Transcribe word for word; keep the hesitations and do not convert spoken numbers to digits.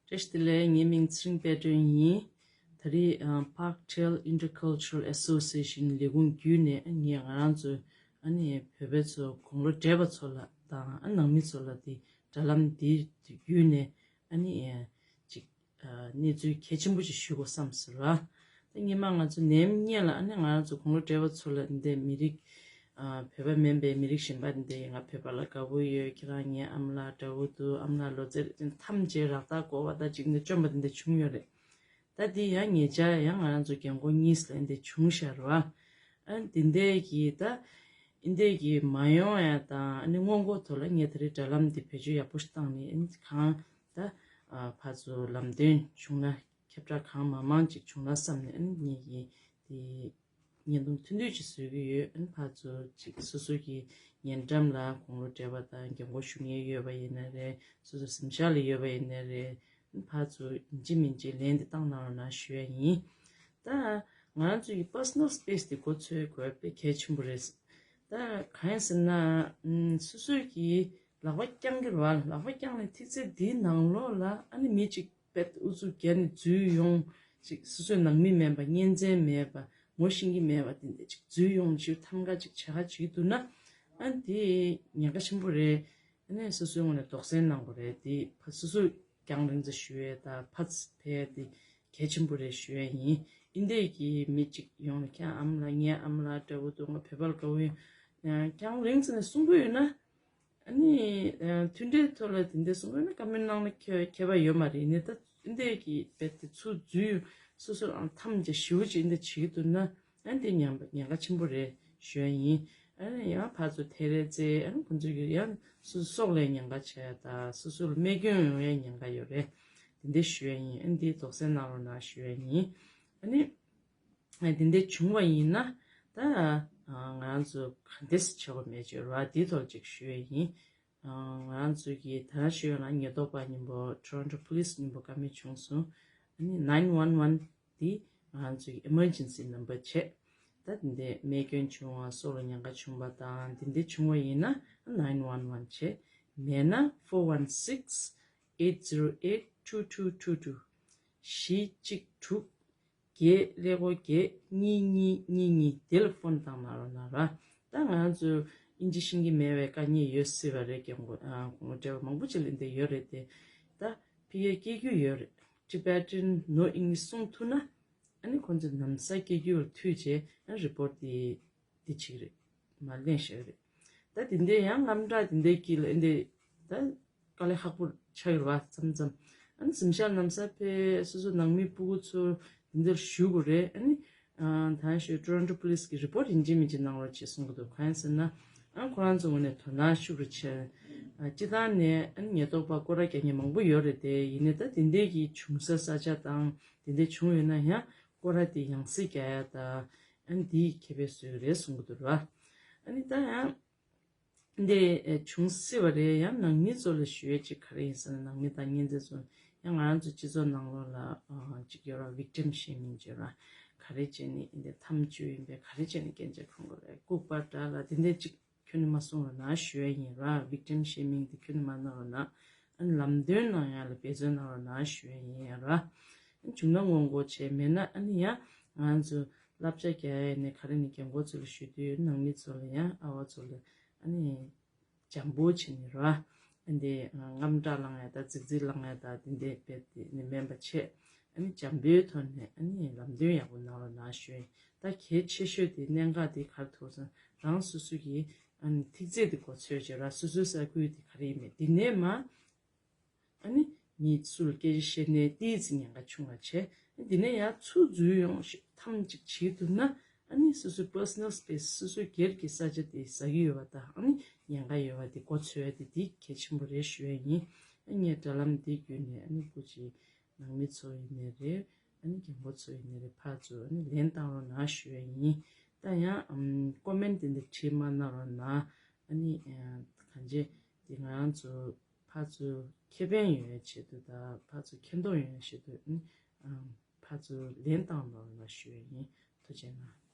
བཀྲ་ཤིས་བདེ་ལེགས། ངའི་མིང་ཚེ་རིང་དཔལ་སྒྲོན་ཡིན། ད་རེས་ཨ་Parkdale Intercultural Association ལས་ཁུངས་བརྒྱུད་ནས་ངས་ང་རང་ཚོ་ཨ་ནི་བོད་པ་ཚོ་དགུང་ལོ་བགྲེས་པ་ཚོ་ལ་དང་ཨ་ནང་མི་ཚོ་ལ་དེ་དྲ་ལམ་འདི་བརྒྱུད་ནས་ཨ་ནི་ཨ་ཅིག་ཨ་གནས་ཚུལ་གལ་ཆེན་པོ་ཞིག་ཞུ་དགོས་བསམ་ཟེར་བ། ད་སྔོན་མ་ང་ཚོ་ནམ་སྔོན་ལ་ཨ་ནི་ང་རང་ཚོ་དགུང་ལོ་བགྲེས་པ་ཚོ་ལ་འདི་མི་རིགས་ཨ་བོད་པ་མིན་པའི་མི་རིགས་གཞན་པ་འདི་ང་བོད་པ་ལ་དགའ་པོ་ཡོད། ཁྱེད་རང་ངའི་ཨ་མ་ལགས་འདྲ་པོ་འདུག་ཨ་མ་ལགས་ལོ་ཙཱ་རེད། ཐམས་ཅད་རག་ཐག་བཀོད་པ་དང་གཅིག་འདི་བཅོམ་པ་འདི་འདྲ་བྱུང་ཡོད་རེད། ད་འདི་ཡང་ཉེ་ཆར་ཡང་ང་རང་ཚོ་རྒན་གོག་གཉིས་ལ་འདི་བྱུང་ཤར་བ། ཨ་འདི་འདྲས་ཀྱི་ད་འདི་འདྲས་ཀྱི་མ་ཡོང་ཡ་དང་ཨ་ནི་སྔོན་འགོག་ཐོག་ལ་ངས་ད་རེས་དྲ་ལམ་འདི་བེད་སྤྱོད་ཡག་པོ་ཞིག་བཏང་ནས་ཨ་ནི་གང་ད་ཨ་ཕར་ཚུར་ལམ་སྟོན་བྱུང་ན་ཁྱབ་བསྒྲགས་གང་མང་མང་ཅིག་བྱུང་ན་བསམ་ནས་ཨ་ནི་ངས་ཀྱི་འདི་བརྙན་ཐུང་ཐུང་ཐུང་ཅིག་བཟོ་གི་ཡོད། ཨ་ནི་ཕར་ཚུར་ཅིག་སོ་སོ་གི་ཉེ་འགྲམ་ལ་དགུང་ལོ་བགྲེས་པ་དང་རྒན་གོག་ཞུ་མཁན་ཡོད་པ་ཡིན་ན་རེད། སོ་སོ་གཟིམ་ཤག་ལ་ཡོད་པ་ཡིན་ན་རེད། ཨ་ནི་ཕར་ཚུར་ཡིན་གཅིག་མིན་གཅིག་ལན་འདི་བཏང་གནང་རོགས་གནང་ཞུ་ཡ་ཡིན། ད་ང་རང་ཚོ་ཡི་personal space དེ་གོ་ཚོད་དགོས་དཔེ་གལ་ཆེན་པོ་རེད། ད་གང་ཡིན་ཟེར་ན་ཨམ་སོ་སོ་གི་ལག་པ་བརྐྱང་གི་རེད་བ། ལག་པ་བརྐྱང་ནས་ཐིག་ཚད་འདིའི་ནང་ལོགས་ལ་ཨ་ནི་མི་གཅིག་དཔེ་ཨུ་ཚུགས་བརྒྱབ་ནས་འཛུལ་ཡོང་། ཅིག་སོ་སོའི་ནང་མི་མིན་པ་གཉེན་ཚན་མེད་པ་ངོ་ཤེས་ཀྱི་མེད་པ་དེ་འདྲ་ཅིག་འཛུལ་ཡོང་ཞིག་ཐམ་ག་ཅིག་བྱ་ག་བྱེད་འདུག་ན་ཨ་ནི་དེ་ཉེན་ཁ་ཆེན་པོ་རེད། ཨ་ནི་སོ་སོའི་ངོས་ནས་དོགས་སེལ་གནང་དགོས་རེད། དེ་ཕ་སོ་སོ་རྒྱང་རིང་ཙམ་ཞུ་ཡས་དང་ཕ་ཕེ་དེ་གལ་ཆེན་པོ་རེད་ཞུ་ཡས་ཡིན། ཨིན་དེ་གི་མི་གཅིག་ཡོང་ལ་ཁྱེད་ཨ་མ་ལགས་ངའི་ཨ་མ་ལགས་འདྲ་པོ་འདུག་ང་བོད་པ་ལ་དགའ་པོ་ཡོད། རྒྱང་རིང་ཙམ་ནས་གསུང་གི་ཡོད་ན། ཨ་ནི་ཨ་མཐུན་སྒྲིལ་ཐོག་ལ་དེ་འདྲ་གསུང་དགོས་ན་བཀའ་མོལ་གནང་ན་ཁྱད་ཁྱད་པར་ཡོད་མ་རེད། ཡིན་ནའི་ད་འདི་འདྲས་ཀྱི་རྦད་དེ་ཚུར་འཛུལ་སོ་སོ་རང་ཐམས་ཅད་ཞེ་པོ་ཅིག་འདི་བྱེད་ཀྱི་འདུག་ན་ཨ་འདི་ཉམས་ཉེན་ཁ་ཆེན་པོ་རེད་ཞུ་ཡ་ཡིན། ཨ་ནི་ཡང་ཕར་ཚུར་ཐད་རེས་རྩེ་ཨ་ནི་ཁོང་ཚོ་གི་ཡང་སོ་སོ་སྲོག་ལ་ཉེན་ཁ་ཆེ་ཡ་ད་སོ་སོ་ལ་རྨས་སྐྱོན་ཡོང་ཡ་ཉེན་ཁ་ཡོད་རེད། དེ་འདྲས་ཞུ་ཡ་ཡིན། ཨ་ནི་འདི་དོགས་སེལ་གནང་རོགས་གནང་ཞུ་ཡ་ཡིན། ཨ་ནི། དེ་འདྲ་བྱུང་བ་ཡིན་ན་ད་ང་རང་ཚོ་ག་འདྲས་བྱེད་དགོས་མེད་ཅེས་ར་དེའི་ཐོག་ཅིག་ཞུ་ཡས་ཡིན། ང་རང་ཚོ་གི་ད་ཞུ་ཡོང་ན་ཉེན་རྟོག་པ་མཉམ་པོ་Toronto Police མཉམ་པོ་བཀའ་མོལ་བྱུང་སོང་། ཨ་ནི་nine one one འདི་ང་རང་ཚོ་གི་emergency number བྱས། ད་དེ་འདྲ་རྨས་སྐྱོན་བྱུང་བ་སྲོག་ལ་ཉེན་ཁ་བྱུང་བ་དང་དེ་འདྲ་བྱུང་བ་ཡིན་ན་nine one one བྱས། མེད་ན་four one six eight zero eight two two two two བཞི་གཅིག་དྲུག་བརྒྱད་ཀླད་ཀོར་བརྒྱད་གཉིས་གཉིས་གཉིས་གཉིས་དེ་ལ་ཕོན་བཏང་གནང་རོགས་གནང་ར། ད་ང་ཚོ་ཨིན་ཇི་ཤེས་ཀྱི་མེད་པའི་དཀའ་ངལ་ཡོད་སྲིད་པ་རེད། རྒན་གོག་ཨ་དགོང་མོ་བགྲེས་པ་མང་པོ་ཅིག་ལ་འདི་ཡོད་རེད་དེ། ད་ཕ་གིར་སྐད་སྒྱུར་ཡོད་རེད། Tibetan no English གསུང་ཐུབ་ན་ཨ་ནི་ཁོང་ཚོ་ལམ་སང་སྐད་སྒྱུར་མཐུད་བྱས་ཨ་རི་པོར་ཊི་དེ། འདི་བྱེད་ཀྱི་རེད། མ་ལེན་ཤེས་རེད། ད་དེ་འདྲའི་ཡང་དངངས་སྐྲག་དེ་འདྲའི་དཀྱིལ་ལ་ཨེ་འདྲའི་ད་དཀའ་ལས་ཁག་པོ་ཆགས་ཡོད་རེད་བ་མཚམས་མཚམས། ཨ་ནི་གཟིམ་ཤག་ལམ་སང་ཕེབས་སོ་སོ་ནང་མི་སྤུ་གུ་ཚོ་དེ་འདྲར་ཞུ་དགོས་རེད། ཨ་ནི་ད་ཞུ་Toronto Police གི་report ཡིན་གཅིག་མིན་གཅིག་གནང་རོགས་བྱེད་གསུང་གི་འདུག་གང་ཡིན་ཟེར་ན་ཨ་ཁོ་རང་ཚོ་ངོས་ནས་དོ་སྣང་ཤུགས་རུ་བྱས། སྤྱི་བཏང་ནས་ཨ་ནི་ཉེན་རྟོག་པ་སྐོར་ར་རྒྱག་མཁན་མང་པོ་ཡོད་རེད་དེ། ཡིན་ནའི་ད་དེ་འདྲའི་གི་བྱུང་ས་ས་ཆ་དང་དེ་འདྲའི་བྱུང་ཡོད་ན་ཡང་སྐོར་ར་དེ་ཡང་སེ་རྒྱག་ཡ་དང་། ཨ་ནི་དེའི་ཁེ་ཕན་བཟོས་རེད་གསུང་གི་འདུག་ར། ཨ་ནི་ད་ཡང་འདི་བྱུང་སྲིད་པ་རེད། ཡང་ནང་མི་ཚོ་ལ་ཞུ་ཡས་ཅིག་ག་རེ་ཡིན་ཟེར་ན་ནང་མི་དང་གཉེན་ཚན་ཚོ་ཡང་ང་རང་ཚོ་སྤྱི་ཚོགས་ནང་ལོགས་ལ་ཅིག་ཡོད་ར། victim shaming ཅིག་ཡོད་ར། ག་རེ་བྱས་ནས་འདི་འཐམ་བཅུག་ཡིན་པས་ག་རེ་བྱས་ནས་སྐད་ཆ་ཁོང་གི་རེད་ལྐུགས་པ་འདྲ་ལ་དེ་འདྲས་ཅིག་ཁྱོན་ནས་མ་གསུང་རོགས་གནང་ཞུ་ཡས་ཡིན་ར། victim shaming དེ་ཁྱོན་ནས་མ་གནང་རོགས་གནང་། ཨ་ནི་ལམ་སྟོན་གནང་ཡ་ལ་འབད་བརྩོན་གནང་རོགས་གནང་ཞུ་ཡས་ཡིན་ར། བྱུང་ན་སྔོན་འགོག་བྱས་མེད་ན་ཨ་ནི་ཡང་ང་ཚོ་བསླབ་བྱ་རྒྱག་ཡས་ནས་ག་རེ་ནས་རྒན་གོག་ཚོ་ལ་ཞུ་དུས་ནང་མི་ཚོ་ལ་ཡང་ཨ་བ་ཚོ་ལ་ཨ་ནི་འཇམ་པོ་བྱས་ནས་ར། ཨ་འདི་དངངས་སྐྲག་ལངས་ཡ་དང་རྫིག་རྫིག་ལངས་ཡ་དང་དེ་འདྲས་རྦད་དེ་ནི་མིན་པ་བྱས། ཨ་ནི་འཇམ་པོའི་ཐོག་ནས་ཨ་ནི་ལམ་སྟོན་ཡག་པོ་གནང་རོགས་གནང་ཞུ་ཡིན། ད་གལ་ཆེ་ཤོས་དེ་གནད་འགག་དེ་ག་རེ་ཐུག་སོང་རང་སོ་སོ་གི་ཨ་ནི་ཐིག་ཚད་དེ་གོ་ཚོད་བྱས་ར། སོ་སོའི་ས་ཁུལ་དེ་ག་རེ་ཡིན་མིན་དེ་ནས་མ། ཨ་ནི་མི་སུ་ལ་སྐད་ཆ་བཤད་ནས་ཏིས་ཉེན་ཁ་ཆུང་བ་བྱས། དེ་ནས་ཡང་ཚུར་འཛུལ་ཡོང་ཐམས་ཅད་བྱེད་ཐུབ་ན་ཨ་ནི་སོ་སོའི་personal space སོ་སོའི་སྒེར་གྱི་ས་ཆ་དེ་ཟ་གི་ཡོད་པ་དང་ཨ་ནི་ཉེན་ཁ་ཡོད་པ་དེ་གོ་ཚོད་དེ་དེ་གལ་ཆེན་པོ་རེད་ཞུ་ཡ་ཡིན། ཨ་ངས་དྲ་ལམ་འདི་བརྒྱུད་ནས་ཨ་ནི་སྐུ་མཁྱེན་ནང་མི་ཚོ་ཡིན་ནའི་རེད། ཨ་ནི་རྒན་གོག་ཚོ་ཡིན་ནའི་རེད། ཕར་ཚུར་ཨ་ནི་ལན་བཏང་རོགས་གནང་ཞུ་ཡ་ཡིན། ད་ཡང་ཨམ་ཀོ་མེན་དེ་འདྲ་བྲིས་མ་གནང་རོགས་གནང་། ཨ་ནི་གང་ཅི་དེ་ང་རང་ཚོ་ཕར་ཚུར་ཁེ་ཕན་ཡོང་ཡའི་ཆེད་དུ་དང་ཕར་ཚུར་མཁྱེན་རྟོགས་ཡོང་ཡའི་ཆེད་དུ་ཨ་ནི་ཕར་ཚུར་ལན་བཏང་རོགས་གནང་ཞུ་ཡ་ཡིན། ཐུགས་རྗེ་གནང་།